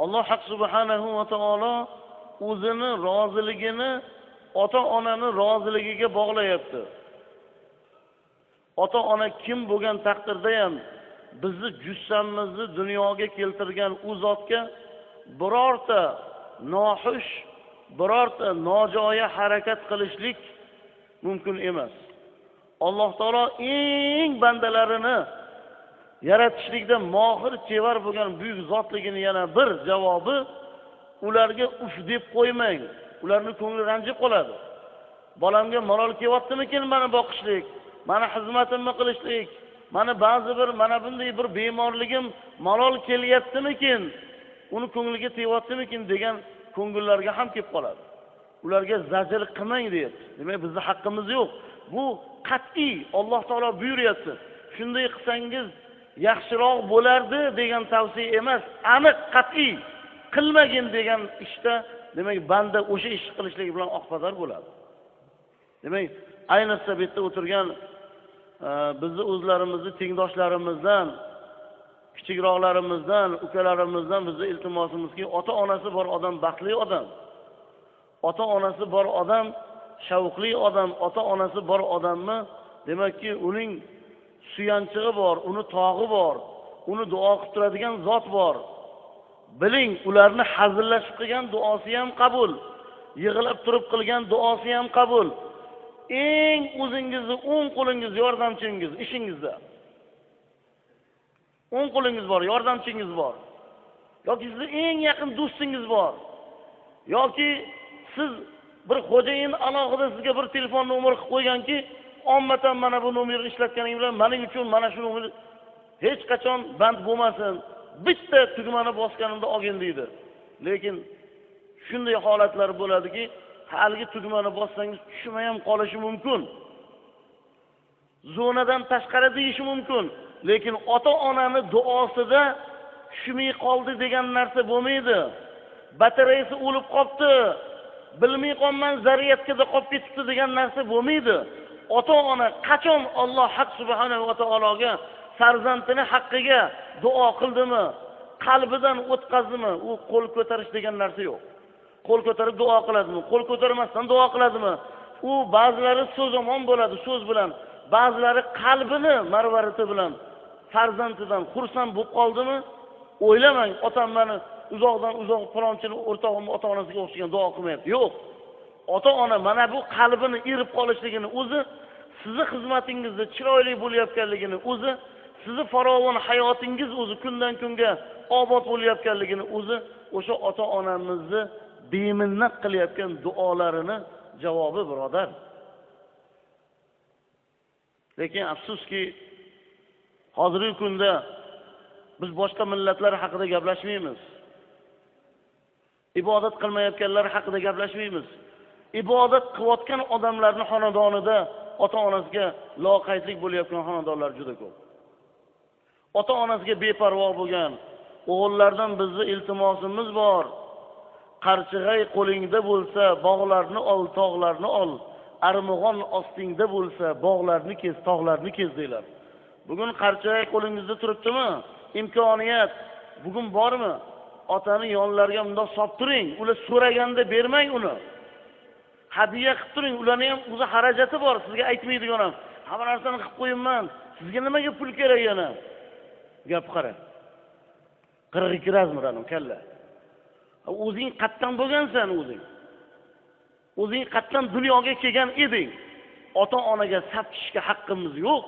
Alloh subhanahu va taolo o'zini roziligini ota-onani roziligiga bog'layapti. Ota-ona kim bo'lgan taqdirda ham bizni jussamizni dunyoga keltirgan u zotga birorta noxush, birorta nojo'ya harakat qilishlik mumkin emas. Alloh taolo eng bandalarini yaratishlikda mohir, chevar bo'lgan buyuk zotligini yana bir javobi, ularga uf deb qo'ymang, ularni ko'ngli ranjib qoladi. Bolamga malol kelyaptimikin meni boqishlik, meni xizmatimni qilishlik, meni ba'zi bir mana bunday bir bemorligim malol kelyaptimikin, uni ko'ngliga tegyaptimikin degan ko'ngillarga ham kelib qoladi. Ularga zajr qilmang deyapti. Demak, bizning haqqimiz yo'q. Bu qat'iy Alloh taolo buyuryapti. Shunday qilsangiz yaxshiroq bo'lardi degan tavsiya emas, aniq qat'iy qilmagin degan ishda, demak, banda o'sha ishni qilishligi bilan oqpadar bo'ladi. Demak, ayniqsa bu yerda o'tirgan bizni o'zlarimizni tengdoshlarimizdan, kichikroqlarimizdan, ukalarimizdan bizni iltimosimizki, ota-onasi bor odam baxtli odam. Ota-onasi bor odam shavqli odam, ota-onasi bor odamni, demakki, uning suyanchig'i bor, uni tog'i bor, uni duo qilib turadigan zot bor. Biling, ularni hazillashib qilgan duosi ham qabul, yig'ilib turib qilgan duosi ham qabul. Eng o'zingizni o'ng qo'lingiz yordamchingiz ishingizda. O'ng qo'lingiz bor, yordamchingiz bor. Yoki sizni eng yaqin do'stingiz bor. Yoki siz bir xo'jayin alohida sizga bir telefon nomeri qilib qo'yganki, ommatan mana bu nomerni ishlatganing bilan mening uchun mana shu nomer hech qachon band bo'lmasin. Bitta tugmani bosganimda olgin deydi. Lekin shunday holatlar bo'ladiki, haligi tugmani bossangiz tushmay ham qolishi mumkin. Zonadan tashqari deyishi mumkin. Lekin ota-onani duosida tushmay qoldi degan narsa bo'lmaydi. Batareyasi o'lib qopti, bilmay qolman, zariyatkada qolib ketibdi degan narsa bo'lmaydi. Ota-ona qachon Alloh haq subhanahu va taologa farzandini haqqiga duo qildimi, qalbidan o'tkazdimi, u qo'l ko'tarish degan narsa yo'q. Qo'l ko'tarib duo qiladimi, qo'l ko'tarmasdan duo qiladimi? U ba'zilari so'zomon bo'ladi so'z bilan, ba'zilari qalbini marvariti bilan farzandidan xursand bo'lib qoldimi? O'ylamang, otam meni uzoqdan uzoq falonchini o'rtog'imni ota-onasiga o'xshagan duo qilmayapti. Yo'q. Ota-ona mana bu qalbini erib qolishligini o'zi, sizni xizmatingizda chiroyli bo'layotganligini o'zi, sizni farovon hayotingiz o'zi kundan kunga obod bo'layotganligini o'zi o'sha ota-onamizni beminnat qilayotgan duolarini javobi, birodar. Lekin afsuski hozirgi kunda biz boshqa millatlar haqida gaplashmaymiz. Ibodat qilmayotganlar haqida gaplashmaymiz. Ibodat qilayotgan odamlarning xonadonida ota-onasiga loqaydlik bo'layotgan xonadonlar juda ko'p. Ota-onasiga beparvo bo'lgan o'g'illardan bizni iltimosimiz bor. Qarchig'ay qo'lingda bo'lsa, bog'larni ol, tog'larni ol. Armug'on ostingda bo'lsa, bog'larni kes, tog'larni kes deylar. Bugun qarchig'ay qo'lingizda turibdimi? Imkoniyat bugun bormi? Otani yonlariga bundoq solib turing, ular so'raganda bermang uni. Hadiya qilib turing, ularning ham o'zi xarajati bor, sizga aytmaydigan ham. Hamma narsani qilib qo'yibman, sizga nimaga pul kerak yana? Gap qara. 42 razmir anam kalla. O'zing qatdan bo'lgansan o'zing. O'zing qatdan dunyoga kelgan eding. Ota-onaga sap tushishga haqqimiz yo'q.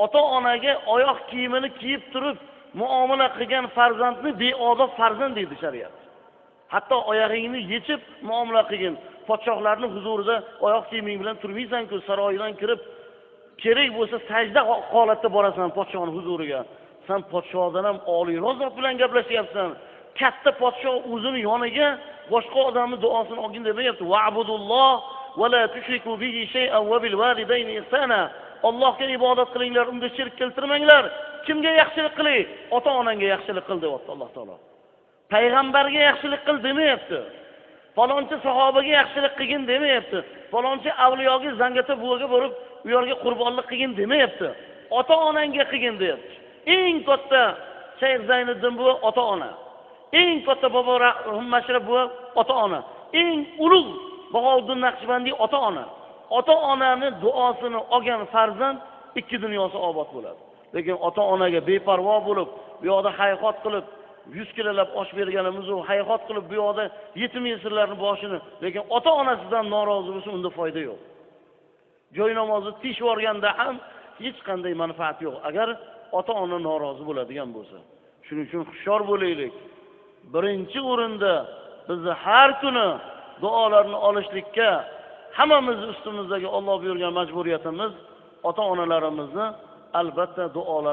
Ota-onaga oyoq kiyimini kiyib turib muomala qilgan farzandni beodob farzand deydi shariat. Hatto oyog'ingni yechib muomala qilgin. Podshohlarning huzurida oyoq kiyiming bilan turmaysan-ku, saroydan kirib kerak bo'lsa sajda holatda borasan podshohning huzuriga. Sen podshohdan ham oliyroq zot bilan gaplashyapsan. Katta podshoh o'zini yoniga boshqa odamning duosini olgin demayapti. Va'budulloh va la tushriku bihi shay'an va bil validayni ihsana. Allohga ibodat qilinglar, unga shirk keltirmanglar. Kimga yaxshilik qiling? Ota-onangga yaxshilik qil deyapti Alloh taolo. Payg'ambarga yaxshilik qil demayapti. Falonchi sahobaga yaxshilik qilgin demayapti. Falonchi avliyoga Zangata buvaga borib, u yerga qurbonlik qilgin demayapti. Ota-onangga qilgin deyapti. Eng katta Shayx Zayniddin buva ota-ona. Eng katta bobo Mashrab buva ota-ona. Eng ulug' Bahovuddin Naqshbandiy ota-ona. Ota-onani duosini olgan farzand ikki dunyosi obod bo'ladi. Lekin ota-onaga beparvo bo'lib, bu yoqda hayhot qilib 100 kilolab osh berganimiz u hayhot qilib bu yoqda yetim yesirlarning boshini, lekin ota-onasidan norozi bo'lsa unda foyda yo'q. Joy namozni teshib yuborganda ham hech qanday manfaat yo'q agar ota-ona norozi bo'ladigan bo'lsa. Shuning uchun hushyor bo'laylik. Birinchi o'rinda bizni har kuni duolarni olishlikka hammamiz ustimizdagi Alloh buyurgan majburiyatimiz ota-onalarimizni albatta duolar